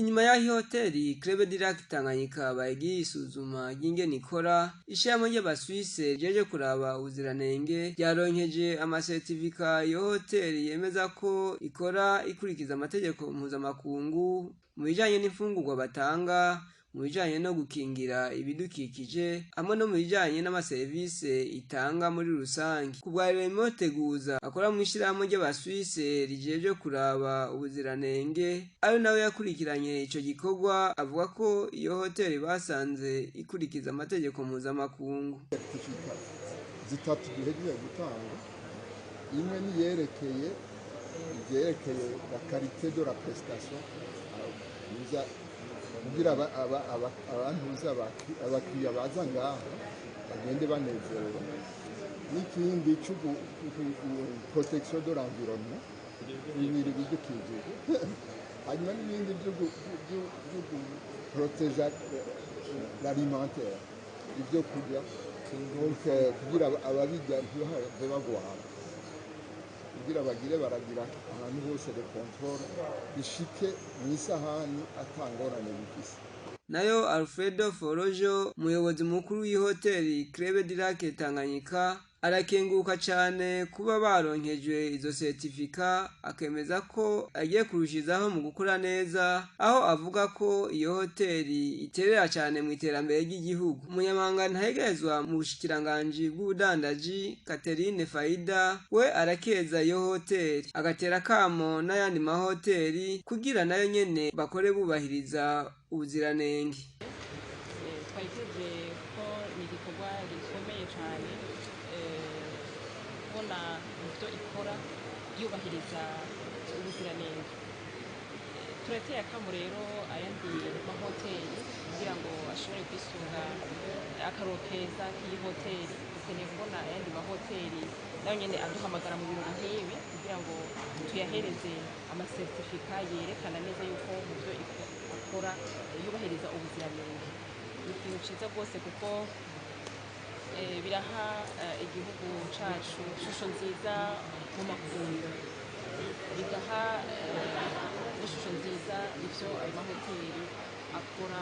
Inyuma y'aho ihoteli Club du Lac Tanganyika bayigiye isuzuma ry'ingene ikora, ishirahamwe ry'Abaswise rijeje kuraba ubuziranenge ryaronkeje amasertifika iyo hoteli yemeza ko ikora ikurikiza amategeko mpuzamakungu mu bijanye n'imfungurwa batanga, mu bijanye no gukingira ibidukikije hamwe no mu bijanye n'amaserivise itanga muri rusange. Ku bwa Remo Teguza akora mu ishirahamwe ry'Abaswise rijeje kuraba ubuziranenge, ari nawe yakurikiranye ico gikorwa, avuga ko iyo hoteli basanze ikurikiza amategeko mpuzamakungu. Certificat zitatu duhejeje gutanga, imwe niyerekeye ivyerekeye la qualité de la prestation uza kugira abantuza abakiriya baza ngaha bagende banezerewe, n'ikindi cyo protection de l'environnement, ibintu ibidukikije, hanyuma n'ibindi byo protéger l'alimentaire, ibyo kurya, donc kugira ababirya ntibahave bagwara, kugira bagire baragira ahantu hose de contrôle bishike mu isahani atangorane bifise. Nayo Alfredo Forojo, umuyobozi mukuru w'ihoteli Club du Lac Tanganyika, arakenguruka cane kuba baronkejwe izo certificat, akemeza ko agiye kurushizaho mu gukora neza, aho avuga ko iyo hoteli iterera cane mu iterambere ry'igihugu. Umunyamabanga ntahegerezwa mu bushikiranganji bw'ubudandaji, Catherine Faida, we arakeza iyo hoteli, agatera akamo n'ayandi mahoteli kugira nayo nyene bakore bubahiriza ubuziranenge. Twayiteze ko ni igikorwa gikomeye cyane kubona ibyo ikora yubahiriza ubuziranenge. Turateye akamo rero ayandi mahoteli kugira ngo ashobore kwisunga akaro keza k'iyi hoteli. Dukeneye kubona ayandi mahoteli nayo nyene aduhamagara mu birori nk'ibi kugira ngo tuyahereze amasertifika yerekana neza yuko mu byo akora yubahiriza ubuziranenge. Ni ikintu ciza rwose kuko biraha igihugu cacu ishusho nziza mu makungu, bigaha n'ishusho nziza ivyo ayo mahoteli akora,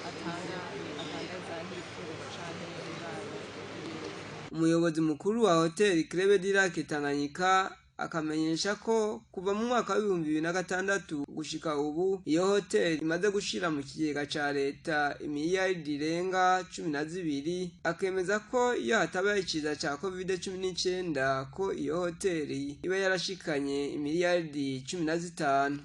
atanga, adandaza nk'ibifungurwa canke uburaro. Umuyobozi mukuru wa hoteli Club du Lac Tanganyika akamenyesha ko kuva mu mwaka wa 2006 gushika ubu iyo hoteli imaze gushira mu kigega ca leta imiliyaridi irenga 12, akemeza ko iyo hataba ikiza ca COVID-19 ko iyo hoteli iba yarashikanye imiliyaridi 15.